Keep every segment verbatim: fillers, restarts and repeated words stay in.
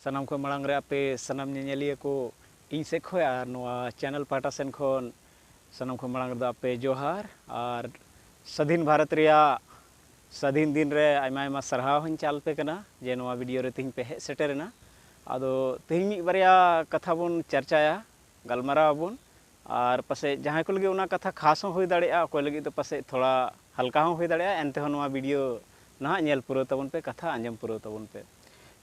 ᱥᱟᱱᱟᱢ ᱠᱷᱚᱱ ᱢᱟᱲᱟᱝ ᱨᱮ ᱟᱯᱮ ᱥᱟᱱᱟᱢ ᱧᱮᱧᱮᱞᱤᱭᱟᱹ ᱠᱚ ᱤᱧ ᱥᱮᱫ ᱠᱷᱚᱱ ᱟᱨ ᱱᱚᱣᱟ ᱪᱮᱱᱮᱞ ᱯᱟᱦᱴᱟ ᱥᱮᱱ ᱠᱷᱚᱱ ᱥᱟᱱᱟᱢ ᱠᱷᱚᱱ ᱢᱟᱲᱟᱝ ᱨᱮᱫᱚ ᱟᱯᱮ ᱡᱚᱦᱟᱨ᱾ ᱟᱨ ᱥᱟᱹᱫᱷᱤᱱ ᱵᱷᱟᱨᱚᱛ ᱨᱮᱭᱟᱜ ᱥᱟᱹᱫᱷᱤᱱ ᱫᱤᱱ ᱨᱮ ᱟᱭᱢᱟ ᱟᱭᱢᱟ ᱥᱟᱨᱦᱟᱣ ᱦᱚᱧ ᱪᱟᱞ ᱟᱯᱮ ᱠᱟᱱᱟ ᱡᱮ ᱱᱚᱣᱟ ᱵᱷᱤᱰᱤᱭᱳ ᱨᱮ ᱛᱮᱦᱮᱧ ᱯᱮ ᱦᱮᱡ ᱥᱮᱴᱮᱨᱮᱱᱟ᱾ ᱟᱫᱚ ᱛᱮᱦᱮᱧ ᱢᱤᱫ ᱵᱟᱨᱭᱟ ᱠᱟᱛᱷᱟ ᱵᱚᱱ ᱪᱟᱨᱪᱟᱭᱟ, ᱜᱟᱞᱢᱟᱨᱟᱣ ᱟᱵᱚᱱ᱾ ᱟᱨ ᱯᱟᱥᱮᱡ ᱡᱟᱦᱟᱸᱭ ᱠᱚ ᱞᱟᱹᱜᱤᱫ ᱚᱱᱟ ᱠᱟᱛᱷᱟ ᱠᱷᱟᱥ ᱦᱚᱸ ᱦᱩᱭ ᱫᱟᱲᱮᱭᱟᱜᱼᱟ, ᱚᱠᱚᱭ ᱞᱟᱹᱜᱤᱫ ᱫᱚ ᱯᱟᱥᱮᱡ ᱛᱷᱚᱲᱟ ᱦᱟᱞᱠᱟ ᱦᱚᱸ ᱦᱩᱭ ᱫᱟᱲᱮᱭᱟᱜᱼᱟ᱾ ᱮᱱᱛᱮᱦᱚᱸ ᱱᱚᱣᱟ ᱵᱷᱤᱰᱤᱭᱳ ᱱᱟᱦᱟᱜ ᱧᱮᱞ ᱯᱩᱨᱟᱹᱣ ᱛᱟᱵᱚᱱ ᱯᱮ, ᱠᱟᱛᱷᱟ ᱟᱸᱡᱚᱢ ᱯᱩᱨᱟᱹᱣ ᱛᱟᱵᱚᱱ ᱯᱮ᱾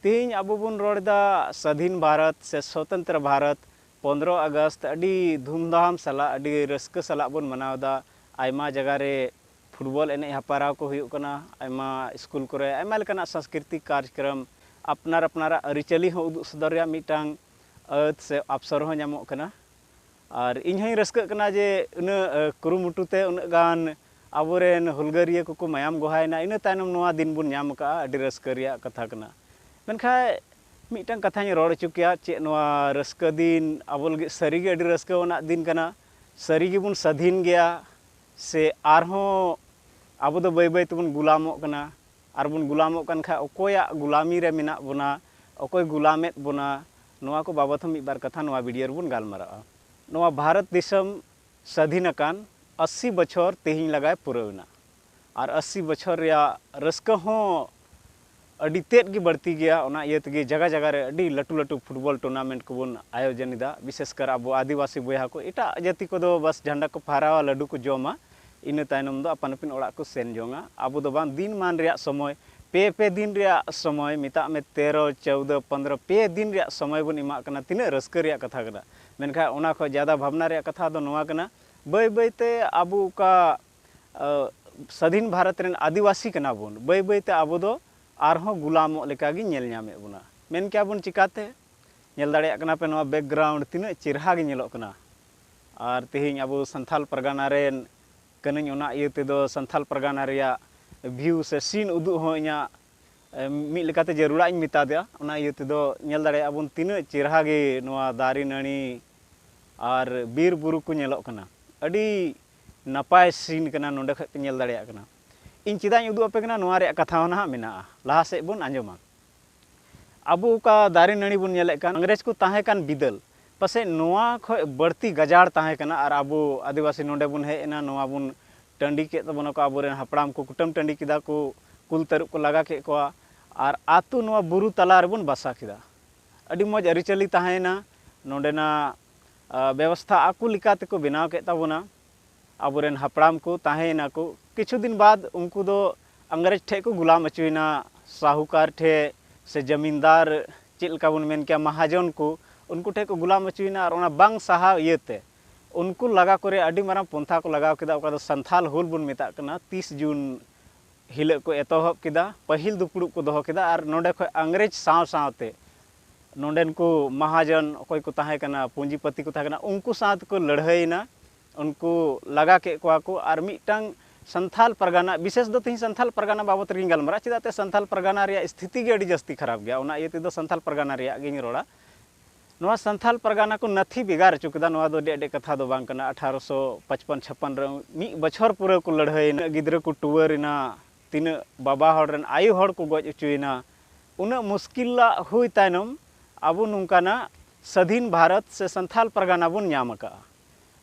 ᱛᱮᱦᱮᱧ ᱟᱵᱚ ᱵᱚᱱ ᱨᱚᱲ ᱮᱫᱟ ᱥᱟᱹᱫᱷᱤᱱ ᱵᱷᱟᱨᱚᱛ ᱥᱮ ᱥᱚᱛᱚᱱᱛᱨᱚ ᱵᱷᱟᱨᱚᱛ, ᱯᱚᱱᱨᱚ ᱟᱜᱚᱥᱴ ᱟᱹᱰᱤ ᱫᱷᱩᱢᱫᱷᱟᱢ ᱥᱟᱞᱟᱜ, ᱟᱹᱰᱤ ᱨᱟᱹᱥᱠᱟᱹ ᱥᱟᱞᱟᱜ ᱵᱚᱱ ᱢᱟᱱᱟᱣ ᱮᱫᱟ᱾ ᱟᱭᱢᱟ ᱡᱟᱭᱜᱟ ᱨᱮ ᱯᱷᱩᱴᱵᱚᱞ ᱮᱱᱮᱡ ᱦᱮᱯᱨᱟᱣ ᱠᱚ ᱦᱩᱭᱩᱜ ᱠᱟᱱᱟ, ᱟᱭᱢᱟ ᱥᱠᱩᱞ ᱠᱚᱨᱮ ᱟᱭᱢᱟ ᱞᱮᱠᱟᱱᱟᱜ ᱥᱟᱝᱥᱠᱨᱤᱛᱤᱠ ᱠᱟᱨᱡᱚᱠᱨᱚᱢ, ᱟᱯᱱᱟᱨ ᱟᱯᱱᱟᱨᱟᱜ ᱟᱹᱨᱤᱪᱟᱹᱞᱤ ᱦᱚᱸ ᱩᱫᱩᱜ ᱥᱚᱫᱚᱨ ᱨᱮᱭᱟᱜ ᱢᱤᱫᱴᱟᱝ ᱟᱹᱛ ᱥᱮ ᱚᱯᱥᱚᱨ ᱦᱚᱸ ᱧᱟᱢᱚᱜ ᱠᱟᱱᱟ᱾ ᱟᱨ ᱤᱧ ᱦᱚᱸᱧ ᱨᱟᱹᱥᱠᱟᱹᱜ ᱠᱟᱱᱟ ᱡᱮ ᱩᱱᱟᱹᱜ, ᱮ, ᱠᱩᱨᱩᱢᱩᱴᱩ ᱛᱮ ᱩᱱᱟᱹᱜ ᱜᱟᱱ ᱟᱵᱚᱨᱮᱱ ᱦᱩᱞᱜᱟᱹᱨᱤᱭᱟᱹ ᱠᱚᱠᱚ ᱢᱟᱭᱟᱢ ᱵᱚᱦᱟᱭᱮᱱᱟ, ᱤᱱᱟᱹ ᱛᱟᱭᱱᱚᱢ ᱱᱚᱣᱟ ᱫᱤᱱ ᱵᱚᱱ ᱧᱟᱢ ᱟᱠᱟᱫᱼᱟ, ᱟᱹᱰᱤ ᱨᱟᱹᱥᱠᱟᱹ ᱨᱮᱭᱟᱜ ᱠᱟᱛᱷᱟ ᱠᱟᱱᱟ᱾ ᱢᱮᱱᱠᱷᱟᱱ ᱢᱤᱫᱴᱟᱝ ᱠᱟᱛᱷᱟᱧ ᱨᱚᱲ ᱦᱚᱪᱚ ᱠᱮᱭᱟ, ᱪᱮᱫ ᱱᱚᱣᱟ ᱨᱟᱹᱥᱠᱟᱹ ᱫᱤᱱ ᱟᱵᱚ ᱞᱟᱹᱜᱤᱫ ᱥᱟᱹᱨᱤᱜᱮ ᱟᱹᱰᱤ ᱨᱟᱹᱥᱠᱟᱹ ᱟᱱᱟᱜ ᱫᱤᱱ ᱠᱟᱱᱟ? ᱥᱟᱹᱨᱤ ᱜᱮᱵᱚᱱ ᱥᱟᱹᱫᱷᱤᱱ ᱜᱮᱭᱟ ᱥᱮ ᱟᱨᱦᱚᱸ ᱟᱵᱚ ᱫᱚ ᱵᱟᱹᱭ ᱵᱟᱹᱭ ᱛᱮᱵᱚᱱ ᱜᱩᱞᱟᱢᱚᱜ ᱠᱟᱱᱟ? ᱟᱨ ᱵᱚᱱ ᱜᱩᱞᱟᱢᱚᱜ ᱠᱟᱱ ᱠᱷᱟᱱ ᱚᱠᱚᱭᱟᱜ ᱜᱩᱞᱟᱢᱤ ᱨᱮ ᱢᱮᱱᱟᱜ ᱵᱚᱱᱟ, ᱚᱠᱚᱭ ᱜᱩᱞᱟᱢᱮᱫ ᱵᱚᱱᱟ, ᱱᱚᱣᱟ ᱠᱚ ᱵᱟᱵᱚᱫ ᱦᱚᱸ ᱢᱤᱫ ᱵᱟᱨ ᱠᱟᱛᱷᱟ ᱱᱚᱣᱟ ᱵᱷᱤᱰᱤᱭᱳ ᱨᱮᱵᱚᱱ ᱜᱟᱞᱢᱟᱨᱟᱜᱼᱟ᱾ ᱱᱚᱣᱟ ᱵᱷᱟᱨᱚᱛ ᱫᱤᱥᱚᱢ ᱥᱟᱹᱫᱷᱤᱱ ᱟᱠᱟᱱ ᱟᱥᱤ ᱵᱚᱪᱷᱚᱨ ᱛᱮᱦᱮᱧ ᱞᱟᱜᱟᱭ ᱯᱩᱨᱟᱹᱣ ᱮᱱᱟ᱾ ᱟᱨ ᱟᱥᱤ ᱵᱚᱪᱷᱚᱨ ᱨᱮᱭᱟᱜ ᱨᱟᱹᱥᱠᱟᱹ ᱦᱚᱸ ᱟᱹᱰᱤ ᱛᱮᱫ ᱜᱮ ᱵᱟᱹᱲᱛᱤ ᱜᱮᱭᱟ᱾ ᱚᱱᱟ ᱤᱭᱟᱹ ᱛᱮᱜᱮ ᱡᱟᱭᱜᱟ ᱡᱟᱭᱜᱟ ᱨᱮ ᱟᱹᱰᱤ ᱞᱟᱹᱴᱩ ᱞᱟᱹᱴᱩ ᱯᱷᱩᱴᱵᱚᱞ ᱴᱩᱨᱱᱟᱢᱮᱱᱴ ᱠᱚᱵᱚᱱ ᱟᱭᱳᱡᱚᱱ ᱮᱫᱟ᱾ ᱵᱤᱥᱮᱥ ᱠᱟᱨ ᱟᱵᱚ ᱟᱹᱫᱤᱵᱟᱹᱥᱤ ᱵᱚᱭᱦᱟ ᱠᱚ, ᱮᱴᱟᱜ ᱡᱟᱹᱛᱤ ᱠᱚᱫᱚ ᱵᱟᱥ ᱡᱷᱟᱱᱰᱟ ᱠᱚ ᱯᱷᱟᱦᱨᱟᱣᱟ, ᱞᱟᱹᱰᱩ ᱠᱚ ᱡᱚᱢᱟ, ᱤᱱᱟᱹ ᱛᱟᱭᱱᱚᱢ ᱫᱚ ᱟᱯᱟᱱ ᱟᱹᱯᱤᱱ ᱚᱲᱟᱜ ᱠᱚ ᱥᱮᱱ ᱡᱚᱝᱟ᱾ ᱟᱵᱚ ᱫᱚ ᱵᱟᱝ, ᱫᱤᱱ ᱢᱟᱱ ᱨᱮᱭᱟᱜ ᱥᱚᱢᱚᱭ, ᱯᱮ ᱯᱮ ᱫᱤᱱ ᱨᱮᱭᱟᱜ ᱥᱚᱢᱚᱭ, ᱢᱮᱛᱟᱜ ᱢᱮ ᱛᱮᱨᱚ, ᱪᱳᱣᱫᱚ, ᱯᱚᱱᱫᱽᱨᱚ, ᱯᱮ ᱫᱤᱱ ᱨᱮᱭᱟᱜ ᱥᱚᱢᱚᱭ ᱵᱚᱱ ᱮᱢᱟᱜ ᱠᱟᱱᱟ᱾ ᱛᱤᱱᱟᱹᱜ ᱨᱟᱹᱥᱠᱟᱹ ᱨᱮᱭᱟᱜ ᱠᱟᱛᱷᱟ ᱠᱟᱱᱟ! ᱢᱮᱱᱠᱷᱟᱱ ᱚᱱᱟ ᱠᱷᱚᱱ ᱡᱟᱫᱟ ᱵᱷᱟᱵᱽᱱᱟ ᱨᱮᱭᱟᱜ ᱠᱟᱛᱷᱟ ᱫᱚ ᱱᱚᱣᱟ ᱠᱟᱱᱟ, ᱵᱟᱹᱭ ᱵᱟᱹᱭ ᱛᱮ ᱟᱵᱚ ᱚᱠᱟ, ᱟ, ᱥᱟᱹᱫᱷᱤᱱ ᱵᱷᱟᱨᱚᱛ ᱨᱮᱱ ᱟᱹᱫᱤᱵᱟᱹᱥᱤ ᱠᱟᱱᱟ ᱵᱚᱱ, ᱵᱟᱹᱭ ᱵᱟᱹᱭ ᱛᱮ ᱟᱵᱚ ᱫᱚ ᱟᱨᱦᱚᱸ ᱜᱩᱞᱟᱢᱚᱜ ᱞᱮᱠᱟ ᱜᱮ ᱧᱮᱞ ᱧᱟᱢᱮᱫ ᱵᱚᱱᱟ᱾ ᱢᱮᱱ ᱠᱮᱭᱟ ᱵᱚᱱ ᱪᱤᱠᱟᱛᱮ? ᱧᱮᱞ ᱫᱟᱲᱮᱭᱟᱜ ᱠᱟᱱᱟ ᱯᱮ, ᱱᱚᱣᱟ ᱵᱮᱠᱜᱨᱟᱣᱩᱱᱰ ᱛᱤᱱᱟᱹᱜ ᱪᱮᱨᱦᱟ ᱜᱮ ᱧᱮᱞᱚᱜ ᱠᱟᱱᱟ᱾ ᱟᱨ ᱛᱮᱦᱮᱧ ᱟᱵᱚ ᱥᱟᱱᱛᱷᱟᱞ ᱯᱟᱨᱜᱟᱱᱟ ᱨᱮᱱ ᱠᱟᱹᱱᱟᱹᱧ, ᱚᱱᱟ ᱤᱭᱟᱹ ᱛᱮᱫᱚ ᱥᱟᱱᱛᱷᱟᱞ ᱯᱟᱨᱜᱟᱱᱟ ᱨᱮᱭᱟᱜ ᱵᱷᱤᱭᱩ ᱥᱮ ᱥᱤᱱ ᱩᱫᱩᱜ ᱦᱚᱸ ᱤᱧᱟᱹᱜ, ᱮ, ᱢᱤᱫ ᱞᱮᱠᱟᱛᱮ ᱡᱟᱹᱨᱩᱲᱟᱜ ᱤᱧ ᱢᱮᱛᱟ ᱫᱮᱭᱟ᱾ ᱚᱱᱟ ᱤᱭᱟᱹ ᱛᱮᱫᱚ ᱧᱮᱞ ᱫᱟᱲᱮᱭᱟᱜᱼᱟ ᱵᱚᱱ ᱛᱤᱱᱟᱹᱜ ᱪᱮᱨᱦᱟ ᱜᱮ ᱱᱚᱣᱟ ᱫᱟᱨᱮ ᱱᱟᱹᱲᱤ ᱟᱨ ᱵᱤᱨ ᱵᱩᱨᱩ ᱠᱚ ᱧᱮᱞᱚᱜ ᱠᱟᱱᱟ᱾ ᱟᱹᱰᱤ ᱱᱟᱯᱟᱭ ᱥᱤᱱ ᱠᱟᱱᱟ, ᱱᱚᱸᱰᱮ ᱠᱷᱚᱱ ᱯᱮ ᱧᱮᱞ ᱫᱟᱲᱮᱭᱟᱜ ᱠᱟᱱᱟ᱾ ᱤᱧ ᱪᱮᱫᱟᱜ ᱤᱧ ᱩᱫᱩᱜ ᱟᱯᱮ ᱠᱟᱱᱟ, ᱱᱚᱣᱟ ᱨᱮᱭᱟᱜ ᱠᱟᱛᱷᱟ ᱦᱚᱸ ᱱᱟᱦᱟᱜ ᱢᱮᱱᱟᱜᱼᱟ, ᱞᱟᱦᱟ ᱥᱮᱫ ᱵᱚᱱ ᱟᱸᱡᱚᱢᱟ᱾ ᱟᱵᱚ ᱚᱠᱟ ᱫᱟᱨᱮ ᱱᱟᱹᱲᱤ ᱵᱚᱱ ᱧᱮᱞᱮᱫ ᱠᱟᱱ, ᱤᱝᱨᱮᱡᱽ ᱠᱚ ᱛᱟᱦᱮᱸ ᱠᱟᱱ ᱵᱤᱫᱟᱹᱞ, ᱯᱟᱥᱮᱡ ᱱᱚᱣᱟ ᱠᱷᱚᱡ ᱵᱟᱹᱲᱛᱤ ᱜᱟᱡᱟᱲ ᱛᱟᱦᱮᱸ ᱠᱟᱱᱟ᱾ ᱟᱨ ᱟᱵᱚ ᱟᱹᱫᱤᱵᱟᱹᱥᱤ ᱱᱚᱰᱮ ᱵᱚᱱ ᱦᱮᱡ ᱮᱱᱟ, ᱱᱚᱣᱟ ᱵᱚᱱ ᱴᱟᱺᱰᱤ ᱠᱮᱫ ᱛᱟᱵᱚᱱᱟ ᱠᱚ ᱟᱵᱚᱨᱮᱱ ᱦᱟᱯᱲᱟᱢ ᱠᱚ, ᱠᱩᱴᱟᱹᱢ ᱴᱟᱺᱰᱤ ᱠᱮᱫᱟ ᱠᱚ, ᱠᱩᱞ ᱛᱟᱹᱨᱩᱵ ᱠᱚ ᱞᱟᱜᱟ ᱠᱮᱫ ᱠᱚᱣᱟ, ᱟᱨ ᱟᱛᱳ ᱱᱚᱣᱟ ᱵᱩᱨᱩ ᱛᱟᱞᱟ ᱨᱮᱵᱚᱱ ᱵᱟᱥᱟ ᱠᱮᱫᱟ᱾ ᱟᱹᱰᱤ ᱢᱚᱡᱽ ᱟᱹᱨᱤᱪᱟᱹᱞᱤ ᱛᱟᱦᱮᱸᱭᱮᱱᱟ, ᱱᱚᱰᱮᱱᱟᱜ, ᱟ, ᱵᱮᱵᱚᱥᱛᱷᱟ ᱟᱠᱚ ᱞᱮᱠᱟ ᱛᱮᱠᱚ ᱵᱮᱱᱟᱣ ᱠᱮᱫ ᱛᱟᱵᱚᱱᱟ᱾ ᱟᱵᱚᱨᱮᱱ ᱦᱟᱯᱲᱟᱢ ᱠᱚ ᱛᱟᱦᱮᱸᱭᱮᱱᱟ ᱠᱚ, ᱠᱤᱪᱷᱩ ᱫᱤᱱ ᱵᱟᱫ ᱩᱱᱠᱩ ᱫᱚ ᱤᱝᱨᱮᱡᱽ ᱴᱷᱮᱡ ᱠᱚ ᱜᱩᱞᱟᱢ ᱚᱪᱚᱭᱮᱱᱟ, ᱥᱟᱦᱩᱠᱟᱨ ᱴᱷᱮᱡ ᱥᱮ ᱡᱟᱢᱤᱱᱫᱟᱨ, ᱪᱮᱫ ᱞᱮᱠᱟ ᱵᱚᱱ ᱢᱮᱱ ᱠᱮᱭᱟ, ᱢᱟᱦᱟᱡᱚᱱ ᱠᱚ, ᱩᱱᱠᱩ ᱴᱷᱮᱡ ᱠᱚ ᱜᱩᱞᱟᱢ ᱚᱪᱚᱭᱮᱱᱟ᱾ ᱟᱨ ᱚᱱᱟ ᱵᱟᱝ ᱥᱟᱦᱟᱣ ᱤᱭᱟᱹᱛᱮ ᱩᱱᱠᱩ ᱞᱟᱜᱟ ᱠᱚᱨᱮ ᱟᱹᱰᱤ ᱢᱟᱨᱟᱝ ᱯᱚᱱᱛᱷᱟ ᱠᱚ ᱞᱟᱜᱟᱣ ᱠᱮᱫᱟ, ᱚᱠᱟ ᱫᱚ ᱥᱟᱱᱛᱷᱟᱞ ᱦᱩᱞ ᱵᱚᱱ ᱢᱮᱛᱟᱜ ᱠᱟᱱᱟ᱾ ᱛᱤᱥ ᱡᱩᱱ ᱦᱤᱞᱳᱜ ᱠᱚ ᱮᱛᱚᱦᱚᱵ ᱠᱮᱫᱟ, ᱯᱟᱹᱦᱤᱞ ᱫᱩᱯᱲᱩᱵ ᱠᱚ ᱫᱚᱦᱚ ᱠᱮᱫᱟ᱾ ᱟᱨ ᱱᱚᱰᱮ ᱠᱷᱚᱡ ᱤᱝᱨᱮᱡᱽ ᱥᱟᱶ ᱥᱟᱶᱛᱮ ᱱᱚᱰᱮᱱ ᱠᱚ ᱢᱟᱦᱟᱡᱚᱱ, ᱚᱠᱚᱭ ᱠᱚ ᱛᱟᱦᱮᱸ ᱠᱟᱱᱟ, ᱯᱩᱸᱡᱤᱯᱟᱹᱛᱤ ᱠᱚ ᱛᱟᱦᱮᱸ ᱠᱟᱱᱟ, ᱩᱱᱠᱩ ᱥᱟᱶ ᱛᱮᱠᱚ ᱞᱟᱹᱲᱦᱟᱹᱭᱮᱱᱟ᱾ ᱩᱱᱠᱩ ᱞᱟᱜᱟ ᱠᱮᱫ ᱠᱚᱣᱟ ᱠᱚ᱾ ᱟᱨ ᱢᱤᱫᱴᱟᱝ ᱥᱟᱱᱛᱷᱟᱞ ᱯᱟᱨᱜᱟᱱᱟ, ᱵᱤᱥᱮᱥ ᱫᱚ ᱛᱮᱦᱮᱧ ᱥᱟᱱᱛᱷᱟᱞ ᱯᱟᱨᱜᱟᱱᱟ ᱵᱟᱵᱚᱛ ᱨᱮᱜᱮᱧ ᱜᱟᱞᱢᱟᱨᱟᱜᱼᱟ, ᱪᱮᱫᱟᱜ ᱛᱮ ᱥᱟᱱᱛᱷᱟᱞ ᱯᱟᱨᱜᱟᱱᱟ ᱨᱮᱭᱟᱜ ᱥᱛᱷᱤᱛᱤ ᱜᱮ ᱟᱹᱰᱤ ᱡᱟᱹᱥᱛᱤ ᱠᱷᱟᱨᱟᱯ ᱜᱮᱭᱟ, ᱚᱱᱟ ᱤᱭᱟᱹ ᱛᱮᱫᱚ ᱥᱟᱱᱛᱷᱟᱞ ᱯᱟᱨᱜᱟᱱᱟ ᱨᱮᱭᱟᱜ ᱜᱤᱧ ᱨᱚᱲᱟ᱾ ᱱᱚᱣᱟ ᱥᱟᱱᱛᱷᱟᱞ ᱯᱟᱨᱜᱟᱱᱟ ᱠᱚ ᱱᱟᱹᱛᱷᱤ ᱵᱷᱮᱜᱟᱨ ᱦᱚᱪᱚ ᱠᱮᱫᱟ᱾ ᱱᱚᱣᱟ ᱫᱚ ᱟᱹᱰᱤ ᱟᱹᱰᱤ ᱠᱟᱛᱷᱟ ᱫᱚ ᱵᱟᱝ ᱠᱟᱱᱟ᱾ ᱟᱴᱷᱟᱨᱚᱥᱚ ᱯᱟᱸᱪᱯᱟᱱ ᱪᱷᱟᱯᱟᱱ ᱨᱮ ᱢᱤᱫ ᱵᱚᱪᱷᱚᱨ ᱯᱩᱨᱟᱹ ᱠᱚ ᱞᱟᱹᱲᱦᱟᱹᱭᱮᱱᱟ᱾ ᱜᱤᱫᱽᱨᱟᱹ ᱠᱚ ᱴᱩᱣᱟᱹᱨ ᱮᱱᱟ, ᱛᱤᱱᱟᱹᱜ ᱵᱟᱵᱟ ᱦᱚᱲ ᱨᱮᱱ ᱟᱭᱳ ᱦᱚᱲ ᱠᱚ ᱜᱚᱡ ᱦᱚᱪᱚᱭᱮᱱᱟ᱾ ᱩᱱᱟᱹᱜ ᱢᱩᱥᱠᱤᱞᱟᱜ ᱦᱩᱭ ᱛᱟᱭᱱᱚᱢ ᱟᱵᱚ ᱱᱚᱝᱠᱟᱱᱟᱜ ᱥᱟᱹᱫᱷᱤᱱ ᱵᱷᱟᱨᱚᱛ ᱥᱮ ᱥᱟᱱᱛᱷᱟᱞ ᱯᱟᱨᱜᱟᱱᱟ ᱵᱚᱱ ᱧᱟᱢ ᱟᱠᱟᱫᱼᱟ᱾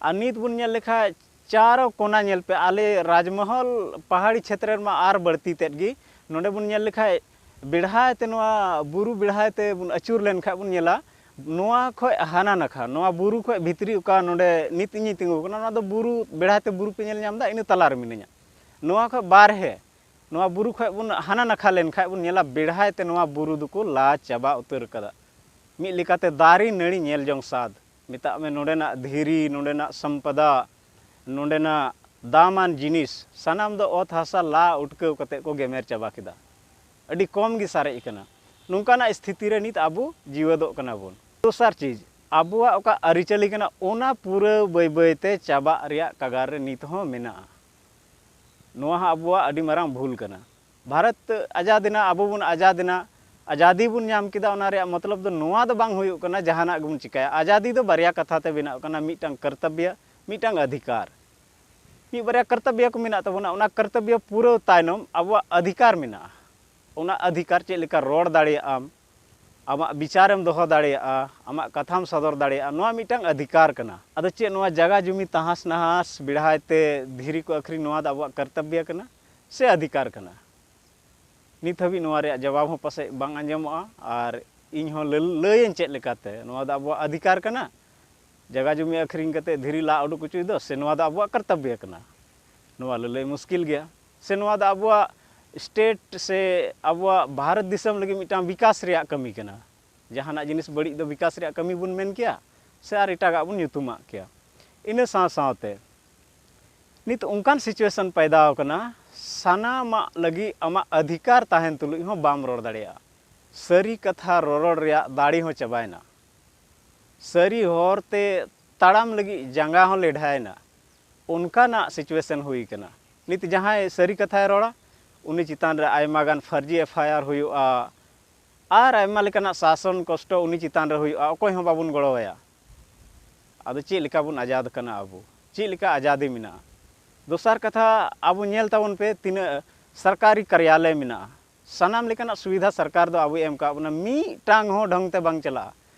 ᱟᱨ ᱱᱤᱛ ᱵᱚᱱ ᱧᱮᱞ ᱞᱮᱠᱷᱟᱡ ᱪᱟᱨᱚ ᱠᱚᱱᱟ ᱧᱮᱞ ᱯᱮ, ᱟᱞᱮ ᱨᱟᱡᱽᱢᱚᱦᱚᱞ ᱯᱟᱦᱟᱲᱤ ᱪᱷᱮᱛᱨᱚ ᱨᱮᱢᱟ ᱟᱨ ᱵᱟᱹᱲᱛᱤ ᱛᱮᱫ ᱜᱮ᱾ ᱱᱚᱰᱮ ᱵᱚᱱ ᱧᱮᱞ ᱞᱮᱠᱷᱟᱡ ᱵᱮᱲᱦᱟᱭ ᱛᱮ ᱱᱚᱣᱟ ᱵᱩᱨᱩ ᱵᱮᱲᱦᱟᱭ ᱛᱮ ᱵᱚᱱ ᱟᱹᱪᱩᱨ ᱞᱮᱱᱠᱷᱟᱡ ᱵᱚᱱ ᱧᱮᱞᱟ, ᱱᱚᱣᱟ ᱠᱷᱚᱡ ᱦᱟᱱᱟ ᱱᱟᱠᱷᱟ, ᱱᱚᱣᱟ ᱵᱩᱨᱩ ᱠᱷᱚᱡ ᱵᱷᱤᱛᱨᱤ ᱚᱠᱟ ᱱᱚᱰᱮ ᱱᱤᱛ ᱤᱧᱤᱧ ᱛᱤᱸᱜᱩ ᱠᱟᱱᱟ, ᱱᱚᱣᱟ ᱫᱚ ᱵᱩᱨᱩ ᱵᱮᱲᱦᱟᱭ ᱛᱮ ᱵᱩᱨᱩ ᱯᱮ ᱧᱮᱞ ᱧᱟᱢ ᱮᱫᱟ, ᱤᱱᱟᱹ ᱛᱟᱞᱟ ᱨᱮ ᱢᱤᱱᱟᱹᱧᱟ᱾ ᱱᱚᱣᱟ ᱠᱷᱚᱡ ᱵᱟᱨᱦᱮ, ᱱᱚᱣᱟ ᱵᱩᱨᱩ ᱠᱷᱚᱡ ᱵᱚᱱ ᱦᱟᱱᱟ ᱱᱟᱠᱷᱟ ᱞᱮᱱᱠᱷᱟᱡ ᱵᱚᱱ ᱧᱮᱞᱟ ᱵᱮᱲᱦᱟᱭ ᱛᱮ ᱱᱚᱣᱟ ᱵᱩᱨᱩ ᱫᱚᱠᱚ ᱞᱟ ᱪᱟᱵᱟ ᱩᱛᱟᱹᱨ ᱠᱟᱫᱟ᱾ ᱢᱤᱫ ᱞᱮᱠᱟᱛᱮ ᱫᱟᱨᱮ ᱱᱟᱹᱲᱤ ᱧᱮᱞ ᱡᱚᱝ ᱥᱟᱫ, ᱢᱮᱛᱟᱜ ᱢᱮ ᱱᱚᱰᱮᱱᱟᱜ ᱫᱷᱤᱨᱤ, ᱱᱚᱰᱮᱱᱟᱜ ᱥᱚᱢᱯᱚᱫᱟ, ᱱᱚᱰᱮᱱᱟᱜ ᱫᱟᱢᱟᱱ ᱡᱤᱱᱤᱥ, ᱥᱟᱱᱟᱢ ᱫᱚ ᱚᱛ ᱦᱟᱥᱟ ᱞᱟ ᱩᱴᱠᱟᱹᱣ ᱠᱟᱛᱮ ᱠᱚ ᱜᱮᱢᱮᱨ ᱪᱟᱵᱟ ᱠᱮᱫᱟ᱾ ᱟᱹᱰᱤ ᱠᱚᱢ ᱜᱮ ᱥᱟᱨᱮᱡ ᱠᱟᱱᱟ᱾ ᱱᱚᱝᱠᱟᱱᱟᱜ ᱥᱛᱷᱤᱛᱤ ᱨᱮ ᱱᱤᱛ ᱟᱵᱚ ᱡᱤᱣᱮᱫᱚᱜ ᱠᱟᱱᱟ ᱵᱚᱱ᱾ ᱫᱚᱥᱟᱨ ᱪᱤᱡᱽ, ᱟᱵᱚᱣᱟᱜ ᱚᱠᱟ ᱟᱹᱨᱤᱪᱟᱹᱞᱤ ᱠᱟᱱᱟ, ᱚᱱᱟ ᱯᱩᱨᱟᱹ ᱵᱟᱹᱭ ᱵᱟᱹᱭ ᱛᱮ ᱪᱟᱵᱟᱜ ᱨᱮᱭᱟᱜ ᱠᱟᱜᱟᱨ ᱨᱮ ᱱᱤᱛ ᱦᱚᱸ ᱢᱮᱱᱟᱜᱼᱟ᱾ ᱱᱚᱣᱟ ᱦᱚᱸ ᱟᱵᱚᱣᱟᱜ ᱟᱹᱰᱤ ᱢᱟᱨᱟᱝ ᱵᱷᱩᱞ ᱠᱟᱱᱟ᱾ ᱵᱷᱟᱨᱚᱛ ᱟᱡᱟᱫ ᱮᱱᱟ, ᱟᱵᱚ ᱵᱚᱱ ᱟᱡᱟᱫ ᱮᱱᱟ, ᱟᱡᱟᱫᱤ ᱵᱚᱱ ᱧᱟᱢ ᱠᱮᱫᱟ, ᱚᱱᱟ ᱨᱮᱭᱟᱜ ᱢᱚᱛᱞᱚᱵ ᱫᱚ ᱱᱚᱣᱟ ᱫᱚ ᱵᱟᱝ ᱦᱩᱭᱩᱜ ᱠᱟᱱᱟ ᱡᱟᱦᱟᱱᱟᱜ ᱜᱮᱵᱚᱱ ᱪᱤᱠᱟᱹᱭᱟ᱾ ᱟᱡᱟᱫᱤ ᱫᱚ ᱵᱟᱨᱭᱟ ᱠᱟᱛᱷᱟ ᱛᱮ ᱵᱮᱱᱟᱜ ᱠᱟᱱᱟ, ᱢᱤᱫᱴᱟᱝ ᱠᱚᱨᱛᱚᱵᱵᱚ, ᱢᱤᱫᱴᱟᱝ ᱚᱫᱷᱤᱠᱟᱨ᱾ ᱢᱤᱫ ᱵᱟᱨᱭᱟ ᱠᱚᱨᱛᱚᱵᱵᱚ ᱠᱚ ᱢᱮᱱᱟᱜ ᱛᱟᱵᱚᱱᱟ, ᱚᱱᱟ ᱠᱚᱨᱛᱚᱵᱵᱚ ᱯᱩᱨᱟᱹᱣ ᱛᱟᱭᱱᱚᱢ ᱟᱵᱚᱣᱟᱜ ᱚᱫᱷᱤᱠᱟᱨ ᱢᱮᱱᱟᱜᱼᱟ᱾ ᱚᱱᱟ ᱚᱫᱷᱤᱠᱟᱨ ᱪᱮᱫ ᱞᱮᱠᱟ ᱨᱚᱲ ᱫᱟᱲᱮᱭᱟᱜ ᱟᱢ, ᱟᱢᱟᱜ ᱵᱤᱪᱟᱨᱮᱢ ᱫᱚᱦᱚ ᱫᱟᱲᱮᱭᱟᱜᱼᱟ, ᱟᱢᱟᱜ ᱠᱟᱛᱷᱟᱢ ᱥᱚᱫᱚᱨ ᱫᱟᱲᱮᱭᱟᱜᱼᱟ, ᱱᱚᱣᱟ ᱢᱤᱫᱴᱟᱝ ᱚᱫᱷᱤᱠᱟᱨ ᱠᱟᱱᱟ᱾ ᱟᱫᱚ ᱪᱮᱫ ᱱᱚᱣᱟ ᱡᱟᱭᱜᱟ ᱡᱩᱢᱤ ᱛᱟᱦᱟᱥ ᱱᱟᱦᱟᱥ ᱵᱮᱲᱦᱟᱭ ᱛᱮ ᱫᱷᱤᱨᱤ ᱠᱚ ᱟᱹᱠᱷᱨᱤᱧ, ᱱᱚᱣᱟ ᱫᱚ ᱟᱵᱚᱣᱟᱜ ᱠᱚᱨᱛᱚᱵᱵᱚ ᱠᱟᱱᱟ ᱥᱮ ᱚᱫᱷᱤᱠᱟᱨ ᱠᱟᱱᱟ? ᱱᱤᱛ ᱦᱟᱹᱵᱤᱡ ᱱᱚᱣᱟ ᱨᱮᱭᱟᱜ ᱡᱚᱵᱟᱵ ᱦᱚᱸ ᱯᱟᱥᱮᱡ ᱵᱟᱝ ᱟᱸᱡᱚᱢᱚᱜᱼᱟ᱾ ᱟᱨ ᱤᱧ ᱦᱚᱸ ᱞᱟᱹ-, ᱞᱟᱹᱭᱟᱹᱧ ᱪᱮᱫ ᱞᱮᱠᱟᱛᱮ? ᱱᱚᱣᱟ ᱫᱚ ᱟᱵᱚᱣᱟᱜ ᱚᱫᱷᱤᱠᱟᱨ ᱠᱟᱱᱟ᱾ ᱡᱟᱭᱜᱟ ᱡᱩᱢᱤ ᱟᱹᱠᱷᱨᱤᱧ ᱠᱟᱛᱮ ᱫᱷᱤᱨᱤ ᱞᱟ ᱩᱰᱩᱠ ᱦᱚᱪᱚᱭ ᱫᱚ, ᱥᱮ ᱱᱚᱣᱟ ᱫᱚ ᱟᱵᱚᱣᱟᱜ ᱠᱚᱨᱛᱚᱵᱵᱚ ᱠᱟᱱᱟ? ᱱᱚᱣᱟ ᱞᱟᱹᱞᱟᱹᱭ ᱢᱩᱥᱠᱤᱞ ᱜᱮᱭᱟ᱾ ᱥᱮ ᱱᱚᱣᱟ ᱫᱚ ᱟᱵᱚᱣᱟᱜ state ᱥᱮ ᱟᱵᱚᱣᱟᱜ ᱵᱷᱟᱨᱚᱛ ᱫᱤᱥᱚᱢ ᱞᱟᱹᱜᱤᱫ ᱢᱤᱫᱴᱟᱝ ᱵᱤᱠᱟᱥ ᱨᱮᱭᱟᱜ ᱠᱟᱹᱢᱤ ᱠᱟᱱᱟ? ᱡᱟᱦᱟᱱᱟᱜ ᱡᱤᱱᱤᱥ ᱵᱟᱹᱲᱤᱡ ᱫᱚ ᱵᱤᱠᱟᱥ ᱨᱮᱭᱟᱜ ᱠᱟᱹᱢᱤ ᱵᱚᱱ ᱢᱮᱱ ᱠᱮᱭᱟ, ᱥᱮ ᱟᱨ ᱮᱴᱟᱜᱟᱜ ᱵᱚᱱ ᱧᱩᱛᱩᱢᱟᱜ ᱠᱮᱭᱟ᱾ ᱤᱱᱟᱹ ᱥᱟᱶ ᱥᱟᱶᱛᱮ ᱱᱤᱛ ᱚᱱᱠᱟᱱ situation ᱯᱟᱭᱫᱟ ᱟᱠᱟᱱᱟ, ᱥᱟᱱᱟᱢᱟᱜ ᱞᱟᱹᱜᱤᱫ ᱟᱢᱟᱜ ᱚᱫᱷᱤᱠᱟᱨ ᱛᱟᱦᱮᱱ ᱛᱩᱞᱩᱡ ᱦᱚᱸ ᱵᱟᱢ ᱨᱚᱲ ᱫᱟᱲᱮᱭᱟᱜᱼᱟ᱾ ᱥᱟᱹᱨᱤ ᱠᱟᱛᱷᱟ ᱨᱚᱨᱚᱲ ᱨᱮᱭᱟᱜ ᱫᱟᱲᱮ ᱦᱚᱸ ᱪᱟᱵᱟᱭᱮᱱᱟ᱾ ᱥᱟᱹᱨᱤ ᱦᱚᱨ ᱛᱮ ᱛᱟᱲᱟᱢ ᱞᱟᱹᱜᱤᱫ ᱡᱟᱸᱜᱟ ᱦᱚᱸ ᱞᱮᱰᱷᱟᱭᱮᱱᱟ᱾ ᱚᱱᱠᱟᱱᱟᱜ situation ᱦᱩᱭ ᱠᱟᱱᱟ᱾ ᱱᱤᱛ ᱡᱟᱦᱟᱸᱭ ᱥᱟᱹᱨᱤ ᱠᱟᱛᱷᱟᱭ ᱨᱚᱲᱟ, ᱩᱱᱤ ᱪᱮᱛᱟᱱ ᱨᱮ ᱟᱭᱢᱟ ᱜᱟᱱ ᱯᱷᱟᱹᱨᱡᱤ FIR ᱦᱩᱭᱩᱜᱼᱟ, ᱟᱨ ᱟᱭᱢᱟ ᱞᱮᱠᱟᱱᱟᱜ ᱥᱟᱥᱚᱱ ᱠᱚᱥᱴᱚ ᱩᱱᱤ ᱪᱮᱛᱟᱱ ᱨᱮ ᱦᱩᱭᱩᱜᱼᱟ, ᱚᱠᱚᱭ ᱦᱚᱸ ᱵᱟᱵᱚᱱ ᱜᱚᱲᱚᱣᱟᱭᱟ᱾ ᱟᱫᱚ ᱪᱮᱫ ᱞᱮᱠᱟ ᱵᱚᱱ ᱟᱡᱟᱫ ᱠᱟᱱᱟ ᱟᱵᱚ? ᱪᱮᱫ ᱞᱮᱠᱟ ᱟᱡᱟᱫᱤ ᱢᱮᱱᱟᱜᱼᱟ? ᱫᱚᱥᱟᱨ ᱠᱟᱛᱷᱟ, ᱟᱵᱚ ᱧᱮᱞ ᱛᱟᱵᱚᱱ ᱯᱮ, ᱛᱤᱱᱟᱹᱜ ᱥᱚᱨᱠᱟᱨᱤ ᱠᱟᱨᱭᱟᱞᱚᱭ ᱢᱮᱱᱟᱜᱼᱟ, ᱥᱟᱱᱟᱢ ᱞᱮᱠᱟᱱᱟᱜ ᱥᱩᱵᱤᱫᱷᱟ ᱥᱚᱨᱠᱟᱨ ᱫᱚ ᱟᱵᱚᱭ ᱮᱢ ᱠᱟᱜ ᱵᱚᱱᱟ, ᱢᱤᱫᱴᱟᱝ ᱦᱚᱸ ᱰᱷᱚᱝ ᱛᱮ ᱵᱟᱝ ᱪᱟᱞᱟᱜᱼᱟ᱾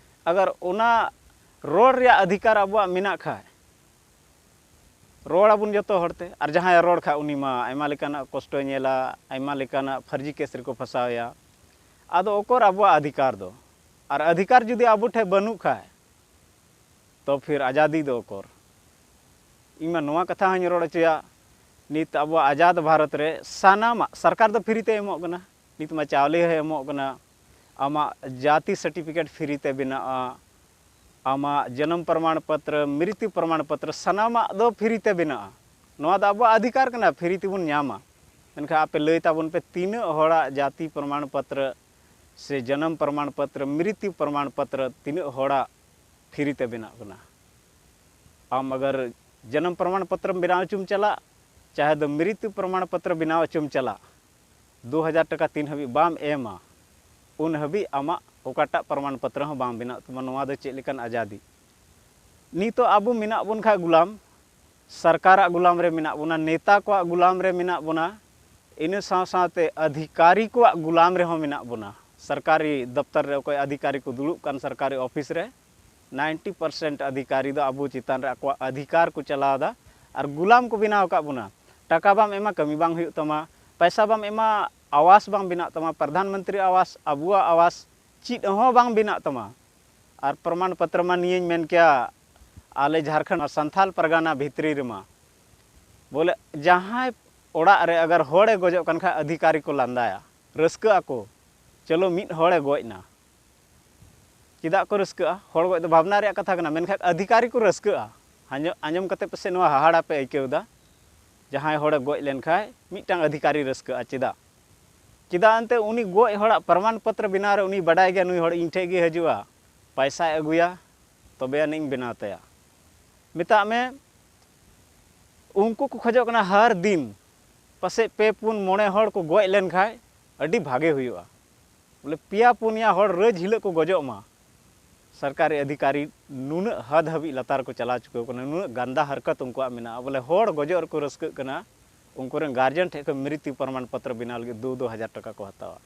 ᱟᱜᱟᱨ ᱚᱱᱟ ᱨᱚᱲ ᱨᱮᱭᱟᱜ ᱚᱫᱷᱤᱠᱟᱨ ᱟᱵᱚᱣᱟᱜ ᱢᱮᱱᱟᱜ ᱠᱷᱟᱡ, ᱨᱚᱲ ᱟᱵᱚᱱ ᱡᱚᱛᱚ ᱦᱚᱲᱛᱮ, ᱟᱨ ᱡᱟᱦᱟᱸᱭ ᱨᱚᱲ ᱠᱷᱟᱡ ᱩᱱᱤ ᱢᱟ ᱟᱭᱢᱟ ᱞᱮᱠᱟᱱᱟᱜ ᱠᱚᱥᱴᱚᱭ ᱧᱮᱞᱟ, ᱟᱭᱢᱟ ᱞᱮᱠᱟᱱᱟᱜ ᱯᱷᱟᱹᱨᱡᱤ case ᱨᱮᱠᱚ ᱯᱷᱟᱸᱥᱟᱣᱮᱭᱟ᱾ ᱟᱫᱚ ᱚᱠᱚᱨ ᱟᱵᱚᱣᱟᱜ ᱚᱫᱷᱤᱠᱟᱨ ᱫᱚ? ᱟᱨ ᱚᱫᱷᱤᱠᱟᱨ ᱡᱩᱫᱤ ᱟᱵᱚ ᱴᱷᱮᱡ ᱵᱟᱹᱱᱩᱜ ᱠᱷᱟᱡ, ᱛᱚ ᱯᱷᱤᱨ ᱟᱡᱟᱫᱤ ᱫᱚ ᱚᱠᱚᱨ? ᱤᱧ ᱢᱟ ᱱᱚᱣᱟ ᱠᱟᱛᱷᱟ ᱦᱚᱸᱧ ᱨᱚᱲ ᱦᱚᱪᱚᱭᱟ, ᱱᱤᱛ ᱟᱵᱚᱣᱟᱜ ᱟᱡᱟᱫ ᱵᱷᱟᱨᱚᱛ ᱨᱮ ᱥᱟᱱᱟᱢᱟᱜ ᱥᱚᱨᱠᱟᱨ ᱫᱚ free ᱛᱮ ᱮᱢᱚᱜ ᱠᱟᱱᱟ᱾ ᱱᱤᱛ ᱢᱟ ᱪᱟᱣᱞᱮ ᱦᱚᱸᱭ ᱮᱢᱚᱜ ᱠᱟᱱᱟ, ᱟᱢᱟᱜ ᱡᱟᱹᱛᱤ certificate free ᱛᱮ ᱵᱮᱱᱟᱜᱼᱟ, ᱟᱢᱟᱜ ᱡᱚᱱᱚᱢ ᱯᱨᱚᱢᱟᱬ ᱯᱚᱛᱨᱚ, ᱢᱨᱤᱛᱭᱩ ᱯᱨᱚᱢᱟᱬ ᱯᱚᱛᱨᱚ, ᱥᱟᱱᱟᱢᱟᱜ ᱫᱚ free ᱛᱮ ᱵᱮᱱᱟᱜᱼᱟ᱾ ᱱᱚᱣᱟ ᱫᱚ ᱟᱵᱚᱣᱟᱜ ᱚᱫᱷᱤᱠᱟᱨ ᱠᱟᱱᱟ, free ᱛᱮᱵᱚᱱ ᱧᱟᱢᱟ᱾ ᱢᱮᱱᱠᱷᱟᱱ ᱟᱯᱮ ᱞᱟᱹᱭ ᱛᱟᱵᱚᱱ ᱯᱮ, ᱛᱤᱱᱟᱹᱜ ᱦᱚᱲᱟᱜ ᱡᱟᱹᱛᱤ ᱯᱨᱚᱢᱟᱬ ᱯᱚᱛᱨᱚ ᱥᱮ ᱡᱚᱱᱚᱢ ᱯᱨᱚᱢᱟᱬ ᱯᱚᱛᱨᱚ, ᱢᱨᱤᱛᱭᱩ ᱯᱨᱚᱢᱟᱬ ᱯᱚᱛᱨᱚ, ᱛᱤᱱᱟᱹᱜ ᱦᱚᱲᱟᱜ free ᱛᱮ ᱵᱮᱱᱟᱜ ᱠᱟᱱᱟ? ᱟᱢ ᱟᱜᱟᱨ ᱡᱚᱱᱚᱢ ᱯᱨᱚᱢᱟᱬ ᱯᱚᱛᱨᱚᱢ ᱵᱮᱱᱟᱣ ᱦᱚᱪᱚᱢ ᱪᱟᱞᱟᱜ, ᱪᱟᱦᱮ ᱫᱚ ᱢᱨᱤᱛᱭᱩ ᱯᱨᱚᱢᱟᱬ ᱯᱚᱛᱨᱚ ᱵᱮᱱᱟᱣ ᱦᱚᱪᱚᱢ ᱪᱟᱞᱟᱜ, ᱫᱩ ᱦᱟᱡᱟᱨ ᱴᱟᱠᱟ ᱛᱤᱱ ᱦᱟᱹᱵᱤᱡ ᱵᱟᱢ ᱮᱢᱟ, ᱩᱱ ᱦᱟᱹᱵᱤᱡ ᱟᱢᱟᱜ ᱚᱠᱟᱴᱟᱜ ᱯᱨᱚᱢᱟᱬ ᱯᱚᱛᱨᱚ ᱦᱚᱸ ᱵᱟᱝ ᱵᱮᱱᱟᱜ ᱛᱟᱢᱟ᱾ ᱱᱚᱣᱟ ᱫᱚ ᱪᱮᱫ ᱞᱮᱠᱟᱱ ᱟᱡᱟᱫᱤ? ᱱᱤᱛᱚᱜ ᱟᱵᱚ ᱢᱮᱱᱟᱜ ᱵᱚᱱ ᱠᱷᱟᱡ ᱜᱩᱞᱟᱢ, ᱥᱚᱨᱠᱟᱨᱟᱜ ᱜᱩᱞᱟᱢ ᱨᱮ ᱢᱮᱱᱟᱜ ᱵᱚᱱᱟ, ᱱᱮᱛᱟ ᱠᱚᱣᱟᱜ ᱜᱩᱞᱟᱢ ᱨᱮ ᱢᱮᱱᱟᱜ ᱵᱚᱱᱟ, ᱤᱱᱟᱹ ᱥᱟᱶ ᱥᱟᱶᱛᱮ ᱚᱫᱷᱤᱠᱟᱨᱤ ᱠᱚᱣᱟᱜ ᱜᱩᱞᱟᱢ ᱨᱮᱦᱚᱸ ᱢᱮᱱᱟᱜ ᱵᱚᱱᱟ᱾ ᱥᱚᱨᱠᱟᱨᱤ ᱫᱚᱯᱛᱚᱨ ᱨᱮ ᱚᱠᱚᱭ ᱚᱫᱷᱤᱠᱟᱨᱤ ᱠᱚ ᱫᱩᱲᱩᱵ ᱠᱟᱱ ᱥᱚᱨᱠᱟᱨᱤ ᱚᱯᱷᱤᱥ ᱨᱮ, ᱱᱟᱭᱤᱱᱴᱤ ᱯᱟᱨᱥᱮᱱᱴ ᱚᱫᱷᱤᱠᱟᱨᱤ ᱫᱚ ᱟᱵᱚ ᱪᱮᱛᱟᱱ ᱨᱮ ᱟᱠᱚᱣᱟᱜ ᱚᱫᱷᱤᱠᱟᱨ ᱠᱚ ᱪᱟᱞᱟᱣ ᱮᱫᱟ ᱟᱨ ᱜᱩᱞᱟᱢ ᱠᱚ ᱵᱮᱱᱟᱣ ᱟᱠᱟᱫ ᱵᱚᱱᱟ᱾ ᱴᱟᱠᱟ ᱵᱟᱢ ᱮᱢᱟ, ᱠᱟᱹᱢᱤ ᱵᱟᱝ ᱦᱩᱭᱩᱜ ᱛᱟᱢᱟ, ᱯᱚᱭᱥᱟ ᱵᱟᱢ ᱮᱢᱟ, ᱟᱣᱟᱥ ᱵᱟᱝ ᱵᱮᱱᱟᱜ ᱛᱟᱢᱟ, ᱯᱨᱚᱫᱷᱟᱱ ᱢᱚᱱᱛᱨᱤ ᱟᱣᱟᱥ, ᱟᱵᱚᱣᱟᱜ ᱟᱣᱟᱥ, ᱪᱮᱫ ᱦᱚᱸ ᱵᱟᱝ ᱵᱮᱱᱟᱜ ᱛᱟᱢᱟ᱾ ᱟᱨ ᱯᱨᱚᱢᱟᱱ ᱯᱚᱛᱨᱚ ᱢᱟ ᱱᱤᱭᱟᱹᱧ ᱢᱮᱱ ᱠᱮᱭᱟ, ᱟᱞᱮ ᱡᱷᱟᱲᱠᱷᱚᱸᱰ ᱥᱟᱱᱛᱷᱟᱞ ᱯᱟᱨᱜᱟᱱᱟ ᱵᱷᱤᱛᱨᱤ ᱨᱮᱢᱟ ᱵᱚᱞᱮ ᱡᱟᱦᱟᱸᱭ ᱚᱲᱟᱜ ᱨᱮ ᱟᱜᱟᱨ ᱦᱚᱲᱮ ᱜᱚᱡᱚᱜ ᱠᱟᱱ ᱠᱷᱟᱡ ᱚᱫᱷᱤᱠᱟᱨᱤ ᱠᱚ ᱞᱟᱸᱫᱟᱭᱟ, ᱨᱟᱹᱥᱠᱟᱹᱜ ᱟᱠᱚ, ᱪᱚᱞᱚ ᱢᱤᱫ ᱦᱚᱲᱮ ᱜᱚᱡ ᱮᱱᱟ᱾ ᱪᱮᱫᱟᱜ ᱠᱚ ᱨᱟᱹᱥᱠᱟᱹᱜᱼᱟ? ᱦᱚᱲ ᱜᱚᱡ ᱫᱚ ᱵᱷᱟᱵᱽᱱᱟ ᱨᱮᱭᱟᱜ ᱠᱟᱛᱷᱟ ᱠᱟᱱᱟ, ᱢᱮᱱᱠᱷᱟᱱ ᱚᱫᱷᱤᱠᱟᱨᱤ ᱠᱚ ᱨᱟᱹᱥᱠᱟᱹᱜᱼᱟ᱾ ᱟᱸᱡᱚ-, ᱟᱸᱡᱚᱢ ᱠᱟᱛᱮ ᱯᱟᱥᱮᱡ ᱱᱚᱣᱟ ᱦᱟᱦᱟᱲᱟ ᱯᱮ ᱟᱹᱭᱠᱟᱹᱣ ᱮᱫᱟ, ᱡᱟᱦᱟᱸᱭ ᱦᱚᱲᱮ ᱜᱚᱡ ᱞᱮᱱᱠᱷᱟᱡ ᱢᱤᱫᱴᱟᱝ ᱚᱫᱷᱤᱠᱟᱨᱤ ᱨᱟᱹᱥᱠᱟᱹᱜᱼᱟ᱾ ᱪᱮᱫᱟᱜ? ᱪᱮᱫᱟᱜ ᱮᱱᱛᱮ ᱩᱱᱤ ᱜᱚᱡ ᱦᱚᱲᱟᱜ ᱯᱨᱚᱢᱟᱱ ᱯᱚᱛᱨᱚ ᱵᱮᱱᱟᱣ ᱨᱮ ᱩᱱᱤ ᱵᱟᱰᱟᱭ ᱜᱮᱭᱟ, ᱱᱩᱭ ᱦᱚᱲ ᱤᱧ ᱴᱷᱮᱡ ᱜᱮ ᱦᱤᱡᱩᱜᱼᱟ, ᱯᱟᱭᱥᱟᱭ ᱟᱹᱜᱩᱭᱟ, ᱛᱚᱵᱮ ᱟᱹᱱᱤᱡ ᱤᱧ ᱵᱮᱱᱟᱣ ᱛᱟᱭᱟ᱾ ᱢᱮᱛᱟᱜ ᱢᱮ, ᱩᱱᱠᱩ ᱠᱚ ᱠᱷᱚᱡᱚᱜ ᱠᱟᱱᱟ ᱦᱟᱨ ᱫᱤᱱ ᱯᱟᱥᱮᱡ ᱯᱮ, ᱯᱩᱱ, ᱢᱚᱬᱮ ᱦᱚᱲ ᱠᱚ ᱜᱚᱡ ᱞᱮᱱ ᱠᱷᱟᱡ ᱟᱹᱰᱤ ᱵᱷᱟᱜᱮ ᱦᱩᱭᱩᱜᱼᱟ᱾ ᱵᱚᱞᱮ ᱯᱮᱭᱟ, ᱯᱩᱱᱭᱟ ᱦᱚᱲ ᱨᱳᱡᱽ ᱦᱤᱞᱳᱜ ᱠᱚ ᱜᱚᱡᱚᱜ ᱢᱟ᱾ ᱥᱚᱨᱠᱟᱨᱤ ᱚᱫᱷᱤᱠᱟᱨᱤ ᱱᱩᱱᱟᱹᱜ ᱦᱟᱫ ᱦᱟᱹᱵᱤᱡ ᱞᱟᱛᱟᱨ ᱠᱚ ᱪᱟᱞᱟᱣ ᱪᱩᱠᱟᱹᱣ ᱠᱟᱱᱟ, ᱱᱩᱱᱟᱹᱜ ᱜᱟᱱᱫᱟ ᱦᱟᱨᱠᱟᱛ ᱩᱱᱠᱩᱣᱟᱜ ᱢᱮᱱᱟᱜᱼᱟ, ᱵᱚᱞᱮ ᱦᱚᱲ ᱜᱚᱡᱚᱜ ᱨᱮᱠᱚ ᱨᱟᱹᱥᱠᱟᱹᱜ ᱠᱟᱱᱟ, ᱩᱱᱠᱩ ᱨᱮᱱ ᱜᱟᱨᱡᱮᱱ ᱴᱷᱮᱱ ᱠᱷᱚᱱ ᱢᱨᱤᱛᱭᱩ ᱯᱨᱚᱢᱟᱱ ᱯᱚᱛᱨᱚ ᱵᱮᱱᱟᱣ ᱞᱟᱹᱜᱤᱫ ᱫᱩ ᱫᱩ ᱦᱟᱡᱟᱨ ᱴᱟᱠᱟ ᱠᱚ ᱦᱟᱛᱟᱣᱟ᱾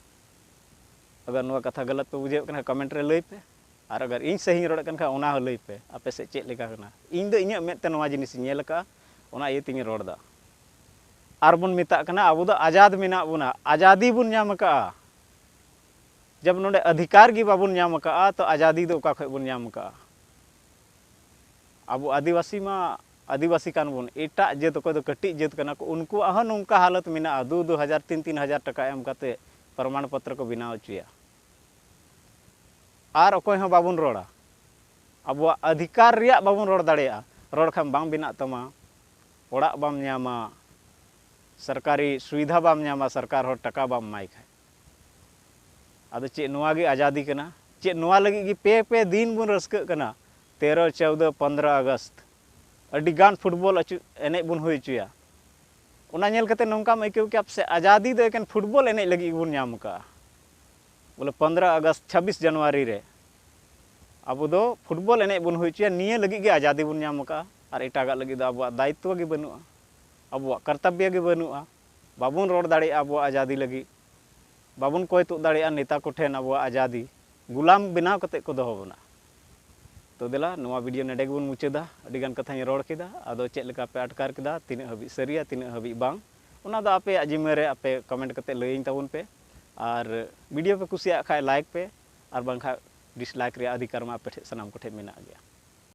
ᱟᱜᱟᱨ ᱱᱚᱣᱟ ᱠᱟᱛᱷᱟ ᱜᱟᱞᱟᱛ ᱯᱮ ᱵᱩᱡᱷᱟᱹᱣᱮᱫ ᱠᱟᱱ ᱠᱷᱟᱱ, ᱠᱚᱢᱮᱱᱴ ᱨᱮ ᱞᱟᱹᱭ ᱯᱮ, ᱟᱨ ᱟᱜᱟᱨ ᱤᱧ ᱥᱟᱹᱦᱤᱧ ᱨᱚᱲᱮᱫ ᱠᱟᱱ ᱠᱷᱟᱱ, ᱚᱱᱟ ᱦᱚᱸ ᱞᱟᱹᱭ ᱯᱮ, ᱟᱯᱮ ᱥᱮᱫ ᱪᱮᱫ ᱞᱮᱠᱟ ᱠᱟᱱᱟ᱾ ᱤᱧ ᱫᱚ ᱤᱧᱟᱹᱜ ᱢᱮᱫ ᱛᱮ ᱱᱚᱣᱟ ᱡᱤᱱᱤᱥ ᱤᱧ ᱧᱮᱞ ᱟᱠᱟᱫᱼᱟ, ᱚᱱᱟ ᱤᱭᱟᱹ ᱛᱮᱧ ᱨᱚᱲ ᱮᱫᱟ᱾ ᱟᱨ ᱵᱚᱱ ᱢᱮᱛᱟᱜ ᱠᱟᱱᱟ, ᱟᱵᱚ ᱫᱚ ᱟᱡᱟᱫ ᱢᱮᱱᱟᱜ ᱵᱚᱱᱟ, ᱟᱡᱟᱫᱤ ᱵᱚᱱ ᱧᱟᱢ ᱟᱠᱟᱫᱼᱟ᱾ ᱡᱟᱵ ᱱᱚᱰᱮ ᱚᱫᱷᱤᱠᱟᱨ ᱜᱮ ᱵᱟᱵᱚᱱ ᱧᱟᱢ ᱟᱠᱟᱫᱼᱟ, ᱛᱚ ᱟᱡᱟᱫᱤ ᱫᱚ ᱚᱠᱟ ᱠᱷᱚᱱ ᱵᱚᱱ ᱧᱟᱢ ᱟᱠᱟᱫᱼᱟ? ᱟᱵᱚ ᱟᱹᱫᱤᱵᱟᱹᱥᱤ ᱢᱟ ᱟᱹᱫᱤᱵᱟᱹᱥᱤ ᱠᱟᱱ ᱵᱚᱱ, ᱮᱴᱟᱜ ᱡᱟᱹᱛ ᱚᱠᱚᱭ ᱫᱚ ᱠᱟᱹᱴᱤᱡ ᱡᱟᱹᱛ ᱠᱟᱱᱟ ᱠᱚ, ᱩᱱᱠᱩᱣᱟᱜ ᱦᱚᱸ ᱱᱚᱝᱠᱟ ᱦᱟᱞᱚᱛ ᱢᱮᱱᱟᱜᱼᱟ, ᱫᱩ ᱫᱩ ᱦᱟᱡᱟᱨ, ᱛᱤᱱ ᱛᱤᱱ ᱦᱟᱡᱟᱨ ᱴᱟᱠᱟ ᱮᱢ ᱠᱟᱛᱮ ᱯᱨᱚᱢᱟᱱ ᱯᱚᱛᱨᱚ ᱠᱚ ᱵᱮᱱᱟᱣ ᱦᱚᱪᱚᱭᱟ᱾ ᱟᱨ ᱚᱠᱚᱭ ᱦᱚᱸ ᱵᱟᱵᱚᱱ ᱨᱚᱲᱟ, ᱟᱵᱚᱣᱟᱜ ᱚᱫᱷᱤᱠᱟᱨ ᱨᱮᱭᱟᱜ ᱵᱟᱵᱚᱱ ᱨᱚᱲ ᱫᱟᱲᱮᱭᱟᱜᱼᱟ᱾ ᱨᱚᱲ ᱠᱷᱟᱱ ᱵᱟᱝ ᱵᱮᱱᱟᱜ ᱛᱟᱢᱟ, ᱚᱲᱟᱜ ᱵᱟᱢ ᱧᱟᱢᱟ, ᱥᱚᱨᱠᱟᱨᱤ ᱥᱩᱵᱤᱫᱷᱟ ᱵᱟᱢ ᱧᱟᱢᱟ, ᱥᱚᱨᱠᱟᱨ ᱦᱚᱲ ᱴᱟᱠᱟ ᱵᱟᱢ ᱮᱢᱟᱭ ᱠᱷᱟᱱ᱾ ᱟᱫᱚ ᱪᱮᱫ ᱱᱚᱣᱟ ᱜᱮ ᱟᱡᱟᱫᱤ ᱠᱟᱱᱟ? ᱪᱮᱫ ᱱᱚᱣᱟ ᱞᱟᱹᱜᱤᱫ ᱜᱮ ᱯᱮ ᱯᱮ ᱫᱤᱱ ᱵᱚᱱ ᱨᱟᱹᱥᱠᱟᱹᱜ ᱠᱟᱱᱟ? ᱛᱮᱨᱚ, ᱪᱳᱣᱫᱚ, ᱯᱚᱱᱫᱽᱨᱚ ᱟᱜᱚᱥᱴ ᱟᱹᱰᱤ ᱜᱟᱱ ᱯᱷᱩᱴᱵᱚᱞ ᱟᱹᱪᱩ-, ᱮᱱᱮᱡ ᱵᱚᱱ ᱦᱩᱭ ᱦᱚᱪᱚᱭᱟ᱾ ᱚᱱᱟ ᱧᱮᱞ ᱠᱟᱛᱮ ᱱᱚᱝᱠᱟᱢ ᱟᱹᱭᱠᱟᱹᱣ ᱠᱮᱭᱟ, ᱯᱟᱥᱮᱡ ᱟᱡᱟᱫᱤ ᱫᱚ ᱮᱠᱮᱱ ᱯᱷᱩᱴᱵᱚᱞ ᱮᱱᱮᱡ ᱞᱟᱹᱜᱤᱫ ᱜᱮᱵᱚᱱ ᱧᱟᱢ ᱟᱠᱟᱫᱼᱟ᱾ ᱵᱚᱞᱮ ᱯᱚᱱᱫᱽᱨᱚ ᱟᱜᱚᱥᱴ, ᱪᱷᱟᱵᱵᱤᱥ ᱡᱟᱱᱩᱣᱟᱨᱤ ᱨᱮ ᱟᱵᱚ ᱫᱚ ᱯᱷᱩᱴᱵᱚᱞ ᱮᱱᱮᱡ ᱵᱚᱱ ᱦᱩᱭ ᱦᱚᱪᱚᱭᱟ, ᱱᱤᱭᱟᱹ ᱞᱟᱹᱜᱤᱫ ᱜᱮ ᱟᱡᱟᱫᱤ ᱵᱚᱱ ᱧᱟᱢ ᱟᱠᱟᱫᱼᱟ᱾ ᱟᱨ ᱮᱴᱟᱜᱟᱜ ᱞᱟᱹᱜᱤᱫ ᱫᱚ ᱟᱵᱚᱣᱟᱜ ᱫᱟᱭᱤᱛᱛᱚ ᱜᱮ ᱵᱟᱹᱱᱩᱜᱼᱟ, ᱟᱵᱚᱣᱟᱜ ᱠᱚᱨᱛᱚᱵᱽᱵᱚ ᱜᱮ ᱵᱟᱹᱱᱩᱜᱼᱟ᱾ ᱵᱟᱵᱚᱱ ᱨᱚᱲ ᱫᱟᱲᱮᱭᱟᱜᱼᱟ ᱟᱵᱚᱣᱟᱜ ᱟᱡᱟᱫᱤ ᱞᱟᱹᱜᱤᱫ᱾ ᱵᱟᱵᱚᱱ ᱠᱚᱭ ᱛᱩᱫ ᱫᱟᱲᱮᱭᱟᱜᱼᱟ ᱱᱮᱛᱟ ᱠᱚᱴᱷᱮᱱ ᱟᱵᱚᱣᱟᱜ ᱟᱡᱟᱫᱤ, ᱜᱩᱞᱟᱢ ᱵᱮᱱᱟᱣ ᱠᱟᱛᱮ ᱠᱚ ᱫᱚᱦᱚ ᱵᱚᱱᱟ᱾ ᱛᱚ ᱫᱮᱞᱟ, ᱱᱚᱣᱟ ᱵᱷᱤᱰᱤᱭᱳ ᱱᱚᱰᱮ ᱜᱮᱵᱚᱱ ᱢᱩᱪᱟᱹᱫᱟ᱾ ᱟᱹᱰᱤ ᱜᱟᱱ ᱠᱟᱛᱷᱟᱧ ᱨᱚᱲ ᱠᱮᱫᱟ, ᱟᱫᱚ ᱪᱮᱫ ᱞᱮᱠᱟ ᱯᱮ ᱟᱴᱠᱟᱨ ᱠᱮᱫᱟ, ᱛᱤᱱᱟᱹᱜ ᱦᱟᱹᱵᱤᱡ ᱥᱟᱹᱨᱤᱭᱟ, ᱛᱤᱱᱟᱹᱜ ᱦᱟᱹᱵᱤᱡ ᱵᱟᱝ, ᱚᱱᱟ ᱫᱚ ᱟᱯᱮᱭᱟᱜ ᱡᱤᱢᱢᱟᱹ ᱨᱮ, ᱟᱯᱮ ᱠᱚᱢᱮᱱᱴ ᱠᱟᱛᱮ ᱞᱟᱹᱭᱟᱹᱧ ᱛᱟᱵᱚᱱ ᱯᱮ᱾ ᱟᱨ ᱵᱷᱤᱰᱤᱭᱳ ᱯᱮ ᱠᱩᱥᱤᱭᱟᱜ ᱠᱷᱟᱡ ᱞᱟᱭᱤᱠ ᱯᱮ, ᱟᱨ ᱵᱟᱝᱠᱷᱟᱡ ᱰᱤᱥᱞᱟᱭᱤᱠ ᱨᱮᱭᱟᱜ ᱚᱫᱷᱤᱠᱟᱨ ᱢᱟ ᱟᱯᱮ ᱴᱷᱮᱡ, ᱥᱟᱱᱟᱢ ᱠᱚᱴᱷᱮᱡ ᱢᱮᱱᱟᱜ ᱜᱮᱭᱟ᱾